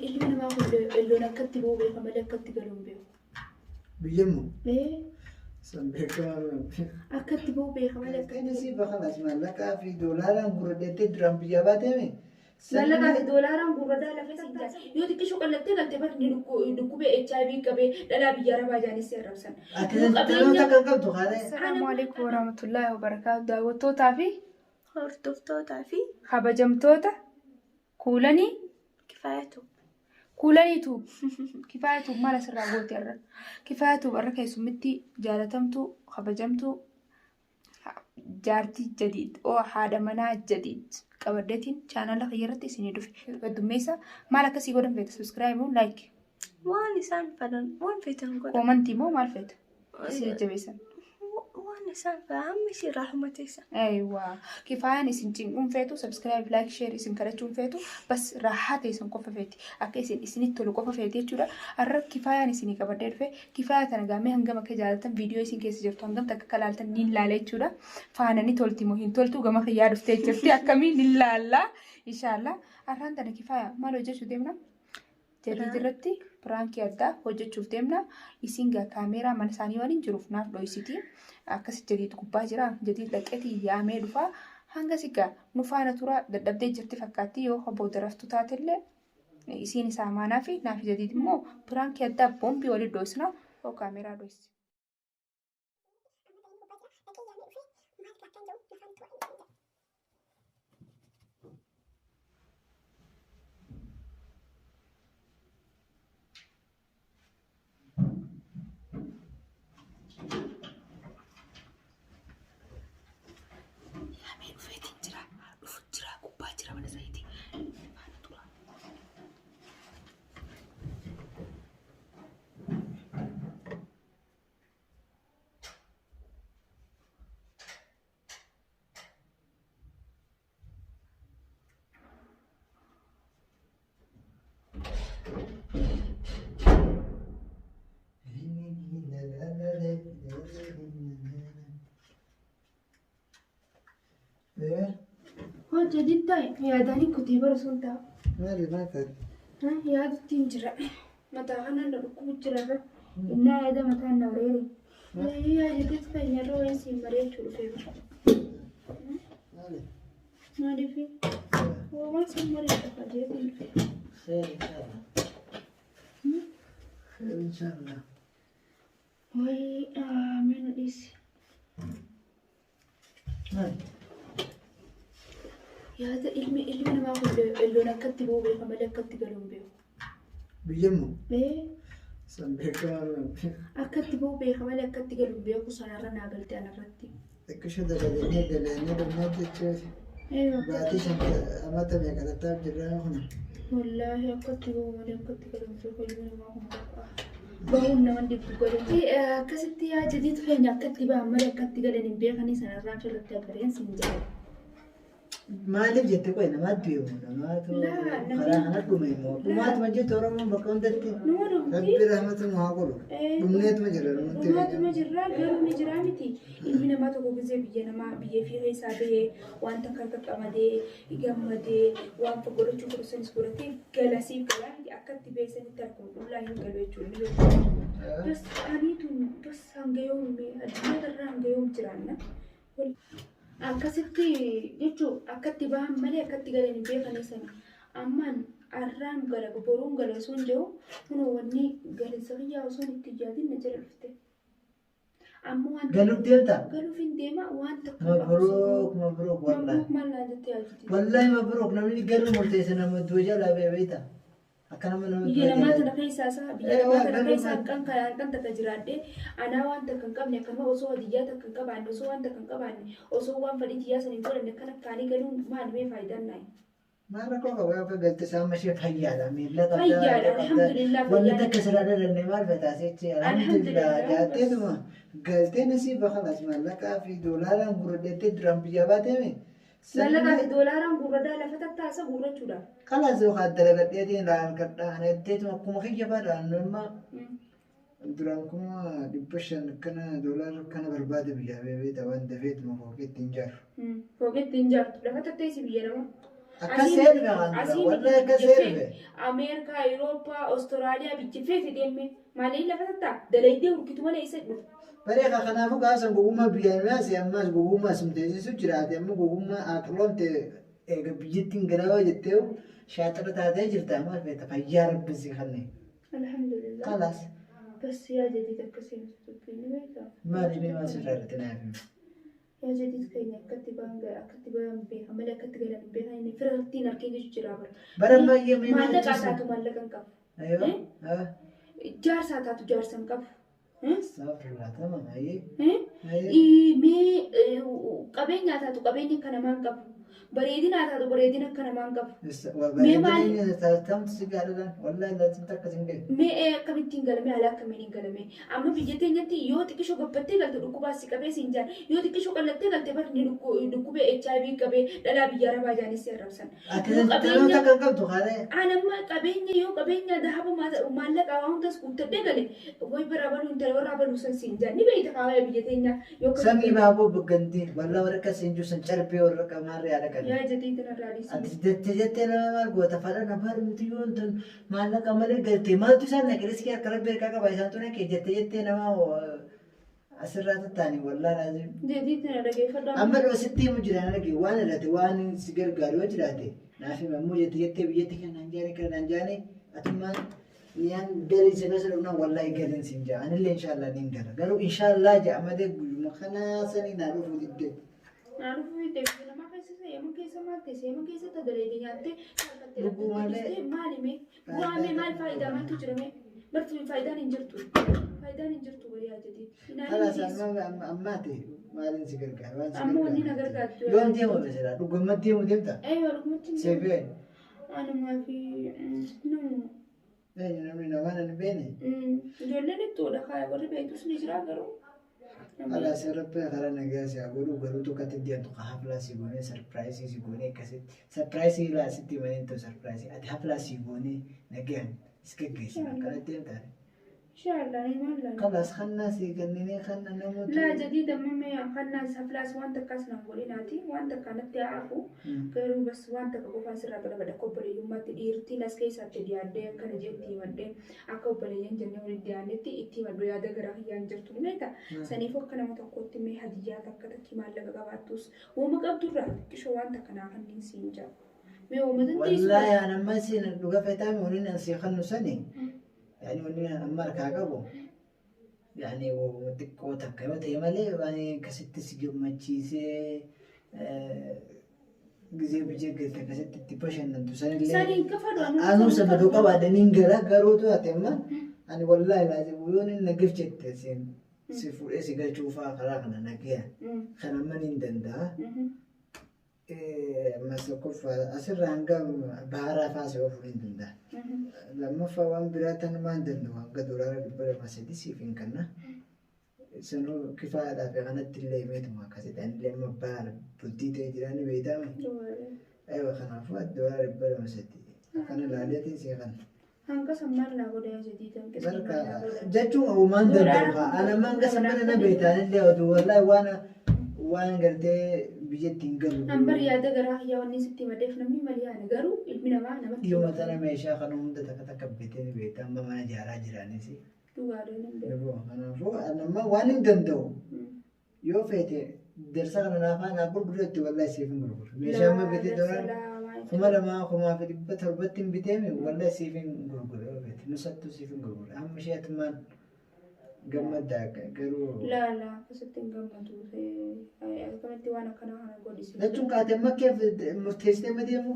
Ilmi namaa kun elloon akkatti ba'uu beeka malee akkatti galuu hin beeku. Biyyammoo Ee, san beekamaa. Akkatti ba'uu beeka malee akkatti Inni si bakalas maallaqaa fi doolaaraan gurradheettee duraan biyyaa baateemi. Maallaqaa fi doolaaraan gurradaa lafa siin jaa. Yoo xiqqishuu qallattee galte bar ni dhukkubee HIV qabee dhalaa biyya arabaa jaanis si arrabsan. Ati Yoo dhaloota qabeenya kan qabdu kaanee. Assalaamu alaikum warahmatullahi wabarakatuh. Daawwattootaa fi Hordoftootaa fi kabajamtoota Kuulanii Kifaayatu. Kuulaniitu Kifaayatu maal asirraa goote irra? Kifaayatu warra keessummitti jaalatamtuu kabajamtuu jaartii Jadiid oo haadha manaa Jadiid qabaddeetiin chaanala kiyya irratti isinii dhufe. Heddummeessa maal akkasii godhan feeta? Subscribe moo like? Waan isaan fedhan, waan feetan godha. Koomantii moo maal feeta? Si jajjabeessan. Waan isaan fedhan hamma ishee rahmata isa. Aywa. Kifaayaan isin cinquun feetu, subscribe, like, share isin kadhachuun feetu, bas raahaa teessan qofa feeti. Akka isin isinitti tolu qofa feeti jechuudha. Har'a kifaayaan isinii qabadhee dhufe. Kifaayaa tana gaamee hangam akka jaalatan viidiyoo isin keessa jirtu hangam takka akka laaltan ni laala jechuudha. Faana ni tolti moo hin toltu gama kiyyaa dhuftee jirti akkamii ni laalla. Inshaallah. Har'aan tana kifaaya maal hojjechuu deemna? Jadiid irratti piraankii addaa hojjechuuf deemna. Isiin gaa kaameeraa mana isaanii waan hin jiruuf naaf dhoysiti. Akkasi Jadiid gubbaa jira. Jadiid dhaqeeti yaamee dhufa. Hanga gaa nu faana tura dadhabdee jirti fakkaatti yoo booda raftu taatellee isiin isaa amaanaa fi naaf Jadiid immoo piraankii addaa boombii waliin dhoysina. Oo kaameeraa dhoysi. Yaamee dhufeetiin jira. Dhufu jira. Gubbaa jira mana isaaniitii. Faana tura. Hojii dittaa yaadanii kutee bara sun ta'a. Maali maal taate? Yaadutti hin jira. Mataa kanaan na dhukkubu jira irra. Innaa yaada mataan na wareere. Yaa jadiid keenya irra waa'ee siin mari'achuu dhufee bara. Maali? Maaliif? Waan siin mari'adha fajeetiin dhufe. Kheer inshallah. Kheer inshallah. Wayi mee nu dhiisi. Maali? Yaada ilmi ilmi namaa kun elloon akkatti ba'uu beeka malee akkatti galuu hin beeku. Biyyammoo Ee, san beekamaa akkatti ba'uu beeka malee akkatti galuu hin beeku sanarra naa galte anarratti. Xiqqisho dabalannee dalagnee dhumnee jechuun Ee, baatii shan amata meeqa tattaaf jirraa kuna. Wallaahi akkatti ba'uu malee akkatti galuu hin beeku ilmi namaa kun bakka. Bahuun nama dhibbu galu. Akkasitti yaa jadiitu keenya akkatti ba'an malee akkatti galan hin beekanii sanarraan firratti agareen siin jedhan. Maaliif jette qoy namaa du'e moo namaatu Laa, namni- karaa kana dhume moo dhumaatuma jirtu Oromoon bakka hundatti Numa dhumti. Rabbi rahmata nu haa godhu dhumneetuma jira nuti Dhumaatuma jirra garuu ni jira miti. Ilmi namaa tokko gisee biyya namaa biyya fi keessaa bahee waan takka harka qamadee gammadee waan godhachuu fedhu sanis godhatee galasiif galaa miti akkatti beeksanitti harkuma qullaa hin galu jechuudha. Ni beeku. Bas aniitu bas hanga yoom addunyaa irraa hanga yoom jiraanna. Akkasitti jechuun akkatti bahan malee akkatti galan hin beekanii sana. Ammaan arraan gala boruun gala osoo hin jiru kunoo wanni galinsa kiyyaa osoo itti yaadin na jala dhufte. Amma waan Galuuf deemta? Galuuf hin deema waan takka. Mabruuk mabruuk wallahi. Mabruuk maal naan jettee yaaddi? Wallahi mabruuk namni galuu murteesse nama du'a jalaa beekta. Akka nama nama Biyya namaa tana keessaa isaa biyya Eh, namaa waan tana galuu keessaa maal- hanqan kan hanqan takka jiraadhee anaa waan takka hin qabne akkanuma osoo hadiyyaa takka hin qabaanne osoo waan takka hin qabaanne osoo waan fedhii tiyyaa san hin godhanne akkana kaanii galuun maal mee faayidaan naayi. Maal rakkoo qaba yoo akka galte isaa amma ishee fayyaadha miila qabda. Fayyaadha, harka qabda. alhamdulillah, Wanni fayyaadha. takka sirraa dhalanne maal fetaa sichi alhamdulillah Alhamdulillah, jaatteetuma galtee nasiiba kanas maallaqaa fi doolaaraan gurradheettee duraan biyyaa baateemi. Maallaqaa fi doolaaraan gurradaa lafa tattaasa gurrachuudhaaf. Kalas yoo haa dalagadheetiin irraa argadha kana jetteetuma akkuma kiyya fadha amma duraan 500,000 akkana doolaara akkana barbaade biyyaa beekta waan dafeetuma fooqee ittiin ijaaru. Fooqee ittiin ijaartu lafa tatteessi biyya namaa. Akkas seerfe waan dura. Wallahi akkas seerfe. Ameerikaa, Awurooppaa, Awustiraaliyaa biyya feete deemme maaliin lafa tattaa dalaydee hurkitu malee isa dhufu. Baree kanaafuu gaafa san gogummaa biyyaan yaase ammas gogummaa sumteessisu jiraate amma gogummaa aqloomte eega biyyattiin galaa jettee shaaxira taatee jirta maal feeta fayyaa rabbi si kenne. Alhamdulillah. Kalaas Bas yaa jadiid akkasii nuti dubbiin ni beektaa. maali mee maal sirraa irratti naaf himi. Yaa jadiid keenya akkatti ba'an akkatti ba'an beeka malee akkatti galan hin beekan inni fira ittiin harkee jechu jira bara. Bara baay'ee mee maal Maallaqa jechuun? taatu maallaqa hin qabu. Ayoo. Haa. Jaarsaa taatu jaarsa hin qabu. Astaghfirullah tamam ayyee. Ayyee. Mee qabeenya taatu qabeenya akka namaa hin qabu. Bareedina taatu bareedina akka namaa hin qabu. Mee maali? Tamtu si gaadhaan wallahi laatiin takka sin gahe. Mee akkamittiin galame haala akkamiin hin galame amma biyya teenyatti yoo xiqqishoo gabbattee galte dhukkubaa si qabee siin jaan yoo xiqqishoo qallattee galte bar ni dhukkubee HIV qabee dhalaa biyya arabaa jaanis si arrabsan. Ati Yoo taloota qabeenya kan qabdu kaaree. An amma qabeenya yoo qabeenya dahaba maallaqa waa hundas guuttadhee gale way bara baluu intala warra baluu san siin jaan ni beeyta kaawaya biyya teenya yoo Samii baaboo bugganti walaa warra akkasiin jiru san carbee warra qamaarree haadha qabe. Yaa jedhii tanarraa dhiisii. Ati jettee jettee nama maal goota fadha na baadhu nuti yoo tun maallaqa malee galtee maaltu isaan naqe riskii akka rabbi harkaa qaba isaan tun naqe jettee jettee nama asirraa tattaanii wallaa laazim. Jedhii tana dhageeffadhu. Amma dhuma sitti himu jira na dhage waan irratti waan si gargaaru yoo jiraate naaf hima ammoo jettee jettee biyyatti kanaan jaane kanaan jaane atummaan niyaan galii si keessa dhufnaan wallaahi galiin siin jaa anillee inshaallah niin gala garuu inshaallah ja'a malee guyyuma kanaa sanii naa dhufuu diddee. Naa dhufuu diddee biyya namaa keessa seeman keessa maal ta'e seeman keessa tagaleete nyaattee salphattee Lubbuu malee. laftee maali mee bu'aa mee maal faayidaa maaltu jira mee bartuu faayidaan hin jirtu faayidaan hin jirtu walii hajjati. Kalaas amma ammaati maaliin si gargaara waan si Amma wanni na gargaartu. Yoom deemu mesela dhugumatti deemu deemta? Eeyyoo dhugumatti hin deemu. Seefee Anumaa fi namuma. eenyu namni namaan hin beekne. Ijoolleen ittoodha kaaya warri beektus ni jira garuu. Kalaas rabbi karaa nagaa si haa godhu garuu tokkotti deemtu ka haflaa si goonee sarpiraayisii si goonee akkasitti sarpiraayisii ilaa sitti himanii ta'u sarpiraayisii ati haflaa si goonee nagaan si geggeessina akkanatti deemtaa. Inshallah ni maal laala. Kalaas kannaa si kenninee kanna namoota. Laa jadiid amma mee kannaas haflaas waan takkaas naan godhinaati waan takka natti haa hafu garuu bas waan takka qofaan sirraa qalabadha akka obboleeyyummaatti dhiirtiin as keessaatti dhiyaadhee akkana jeetti himadhee akka obboleeyyan jennee walitti dhiyaannetti itti himadhu yaada garaa kiyyaan jirtu ni beekta. Saniif akka nama tokkootti mee hadiyyaa takka takki maallaqa qabaattus uuma qabdurraa xiqqishoo waan takka naa kanniin siin jaa. Mee uuma dandeessu. Wallaahi an amma siin dhuga feetaa waliin an sii kannu sani yaani wanni amma harkaa qabu yaani xiqqoo takka yoo ta'e malee waan akkasitti si gammachiisee gizee biyya galte akkasitti itti bashannantu sanillee Saniin kafadhu anuu anuu sana doo qabaadhe niin gala garuu taate amma ani wallaahi laazim yoon inni nagif jette siin si fuudhee si galchuu fa'aa karaa kana nagaya kan amma niin danda'a. Ammas tokkoffaa asirraa hanga baharaa fa'aa si oofuu hin danda'a. Lammaffaa waan biraa tanumaa hin danda'u hanga doolaara 203 siif hin kenna. Sanuu kifaadhaaf kanatti illee himeetuma akkasitti anillee amma baala bultii ta'ee jira ni beektaame. Aywa kanaafuu doolaara 203 akkana ilaaleetiin sii kenna. Hanga sammaan naa godha yaa jedhii tanqisa. Barka jechuun uumaan danda'u haa ana amma hanga sammana na beekta anillee oduu wallaahi waan waan gartee biyyatti hin galu. An bar yaada garaa kiyyaa wanni sitti himadheef namni malee ani garuu ilmi namaa namatti Dhiyoo tana meeshaa kana hunda takka takka bitee ni beekta amma mana ijaaraa jiraanis. Dhugaadha nan beeku. Kanaafuu ani amma waan hin danda'u yoo feete darsa kana naafaa naa gurguretti wallahi siif hin gurguru. Meeshaa amma bitee doolaara 2700 hin biteemi wallahi siif hin gurguru yoo feete nusattuu siif hin gurguru. Amma ishee atumaan gammaddaa garuu. Laa laa akkasitti hin gammadu. Akkamitti waan akkanaa kana godhisi. Jechuun kaatee amma keef murteessitee ma deemu?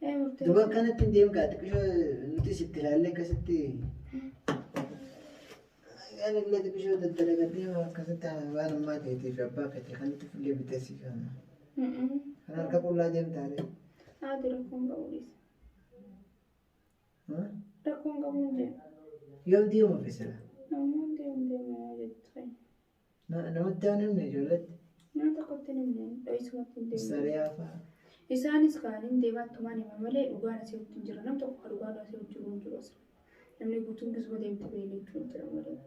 Ee murteessitee. Duba akkanatti hin deemu kaate xiqqishoo nuti sitti ilaallee akkasitti. Ani illee xiqqishoo daddalagadhee akkasitti waan ammaa ta'eetiif abbaa keetii kanatti fullee bitee si kenna. Kan harka qullaa deemtaa ree? Haati rakkoon qabu dhiisa. Rakkoon qabu hin deemu. Yoom deemu fisira? Namoonni deemu deemu yaa jettu. Namatti waan himne ijoolletti? Nama tokkotti hin himne dho'isumatti hin deemu. Sariyaa fa'aa. Isaanis kaaniin deemaa attumaan hima malee dhugaan asii wajjin jira. Nam tokko ka dhugaan asii wajjin jiru hin jiru asirra. Namni guutuun gisuma deemte beela jechuun jira malee.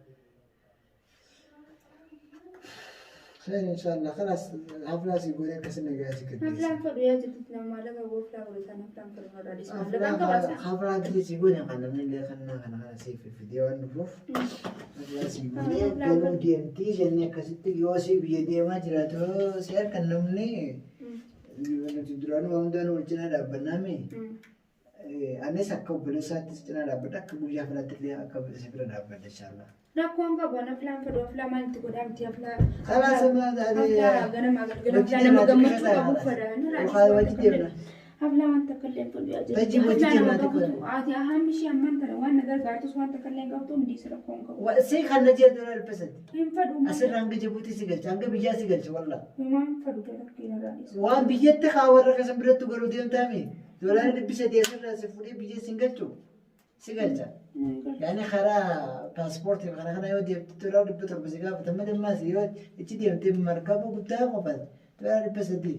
Khayr inshallah خلاص haflaa si godhee akkas nagaa si gadhiisa. Haflaan fadhu yaa jirtu nama maallaqa gooftaa godhatan haflaan fadhu irraa dhiisa. Maallaqaan qabaasa. Haflaa illee si godhe kan namni illee kannaa kana kana siif fidee waan dhufuuf. Haflaa si godhee galuu deemtii jennee akkasitti yoo si biyya deemaa jiraatu si harka namni nuti duraanuu waan hundaa nu wal cinaa dhaabbannaami. Anis akka obboleessaattis cinaa dhaabbadha akka guyyaa filaatti illee akka si bira dhaabbadha inshallah. Rakkoon qabu an haflaan fadhu haflaa maal itti godhaa miti haflaa. Kalaas Haflaa ganamaa galgala haflaa nama gammachuu qabu fadha. Wajji deemna. Haflaa waan takka illee fadhu yaa jirtu. Wajji wajji Haflaa nama deemna qabutu ati hammi ishee ammaan tana waan na gargaartus waan takka illee hin qabdu hundi isa rakkoon qabu. Si kan na jee dolar 800. Hin fadhu. Asirra hanga Jibuutii si galcha hanga biyyaa si galcha wallah. Homaa hin fadhu rakkina irraa dhiisa. Waan biyyatti haa warra keessa biratti garuu deemtaami. Doolaara 300 asirraa si fuudhee biyya si galchu si galcha. Yaani karaa paaspoortii kana kana yoo deemte doolaara 700 si gaafata malee ammaas yoo ichi deemte markaba guddaa qofaan doolaara 300.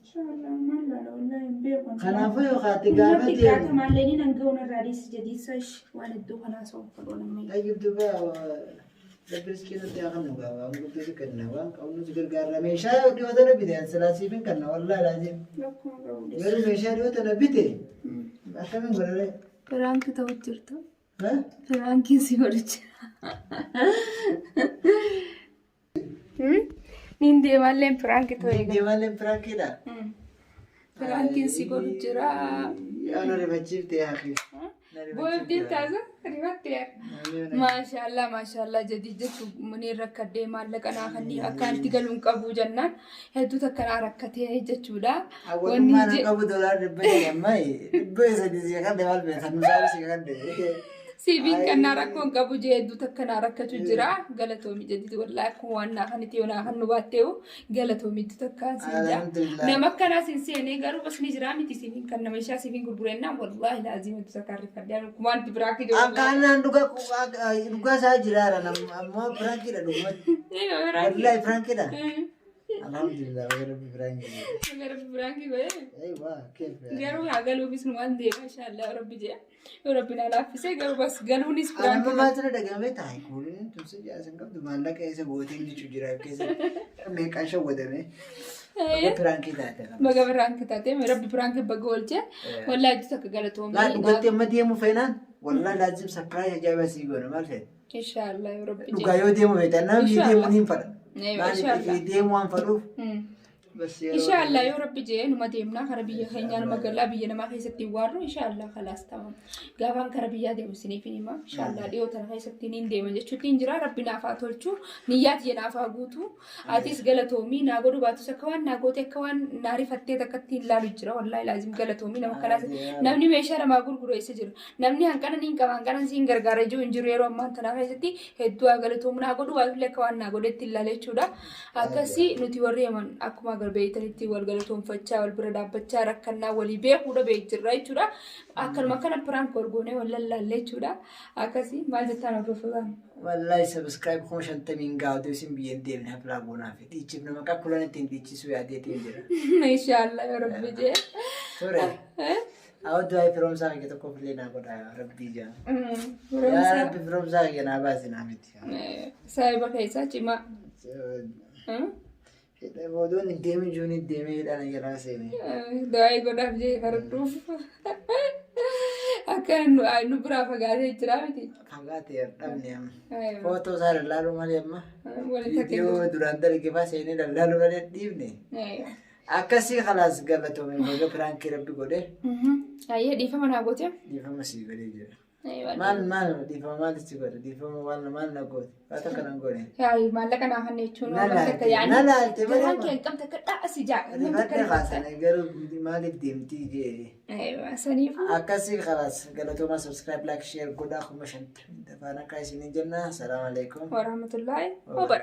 Inshallah maal laala wallahi hin beeku. Kanaafuu yoo kaate gaafa Namni deemu. maallee ni hanga'uun irraa dhiisi jadiisa waan iddoo kanaa sa'u fadhu namni. Tayyib duuba rabbi riskii nutti haa kennu gaa waan guddoo si kenna waan qabnu si gargaara meeshaa dhiyoo tana bite silaasiif hin kenna wallahi laazim. Rakkoon qabu Garuu meeshaa dhiyoo tana bite akkamiin godhare? Prank ta'u jirtu. Prankiin si godhu jira. Niin deemallee prank ta'u egaa. Deemallee prankiidha. Prankiin si godhu jira. Yaa na rifachiifte yaa akhi. Boo'eef deemtaasa rifatte. Maashaallah maashaallah jedhi jechuun muneen rakkadhee maallaqa naa kanneen akkaanti galuun qabu jennaan hedduu takka naa rakkatee jechuudha. Hawwatummaa na qabu doolaara 500 ammaa 300 si kadhe maal beekan nusaaf si kadhe. Siifiin kannaa rakkoon qabu jee hedduu takka naa rakkatu jira. Galatoomi jedhiti wallaahi akkuma waan naa kanitti yoo naa kan nu baatteewu galatoomitti takkaan siin jaa. Alhamdulillah. Nama akkanaa siin seenee garuu bas ni jira miti siifiin kan nama ishaa siifiin gurgurennaan wallaahi laazim hedduu takka arrifadhe akkuma wanti biraa kijoo. Akkanaan dhugaa dhugaa isaa jiraara ammoo prankiidha dhugumatti. Wallaahi prankiidha. Alhamdulillah baga rabbi prank. Gara prank godhee. Eewwa keef. Garuu haa galuufis nu waan deema inshaallah rabbi jee. Yoo rabbi naa laaffisee garuu bas galuunis Anamma prank. maaltu na dhagahame taa'e kuulin tumsa jaasan qabdu maallaqa eessa gooteen jechuu jira keessa meeqaan shawwadame. Baga prank taate. Baga prank taate rabbi prank baga oolche wallaahi itti takka galatoomii. Laa dhugatti amma deemu feenaan wallaahi laazim surprise ajaa'iba sii goona maal feete. Inshaallah yoo rabbi jee. Dhugaa yoo deemu feete namni Inshallah. deemu hin fadha. Eewa, Maaliif inshallah. deemu waan fadhuuf. Bas yeroo Inshaallah yoo rabbi jee numa deemnaa kara biyya keenyaa numa galaa biyya namaa keessatti hin waarru inshaallah kalaas tamam. Gaafaan kara biyyaa deemu isiniif hin hima. Inshaallah dhiyoo tana keessatti niin deema jechuutti hin jira rabbi naaf haa tolchu niyyaat jee naaf haa guutu. Atis galatoomii naa godhu baatus akka waan naa goote akka waan naa rifattee takkatti hin laalu jira wallaahi laazim galatoomii nama kanaas namni meeshaa namaa gurguru eessa jira. Namni hanqana niin qaba hanqana siin gargaara jiru hin jiru yeroo ammaa tanaa keessatti hedduu haa galatoomu naa godhu baatullee akka waan naa godhetti hin laala jechuudha. Akkasii nuti warri Yaman akkuma agar beeytanitti wal galatoonfachaa wal bira dhaabbachaa rakkannaa walii beekuudha beek jirra jechuudha. Akkanuma akkana prank wal goonee wal lallaalle jechuudha. Akkasii maal jettaan hordoftoota? Wallahi subscribe 50,000 gaafatu isin biyya hin deemne haflaa goonaaf dhiichif nama kakkulan ittiin dhiichisuu yaadeetiin jira. Inshaallah yoo rabbi jee. Ture. Awwa du'aa firoomsaa kiyya tokkoof illee naa godha rabbii jaa. Yaa rabbi firoomsaa kiyya naa baasi naa miti. Saahiba keessaa cimaa. Odoon hin deemin jiruun hin deemee hidhaan jalaa seene. Du'aa godhaaf jee fardhuuf. Akka nu biraa fagaatee jira miti. Fagaatee dhabne amma. Footoo isaa lallaaluu malee amma. Walitti akka Viidiyoo duraan dalage faa seenee lallaaluu malee dhiifne. Akkasii khalaas galatoome baga prank rabbi godhe. Ayyee dhiifama naa goote. Dhiifama sii godhee jira. Maal maal dhiifama maal si godhe dhiifama maal maal na goote waa takka nan godhe. Yaayi maallaqa naa kanne jechuun Na waan laalte takka yaani. na laalte malee Garaan kee hin qabne akka dha'a si jaa. Rifadhe kaasane garuu maaliif deemtii jee. Saniifuu. Akkasii khalaas galatooma subscribe like share godhaa 50,000 dafaan akka isiniin jenna. Salaamu alaikum. Warahmatullahi wabarakatuh.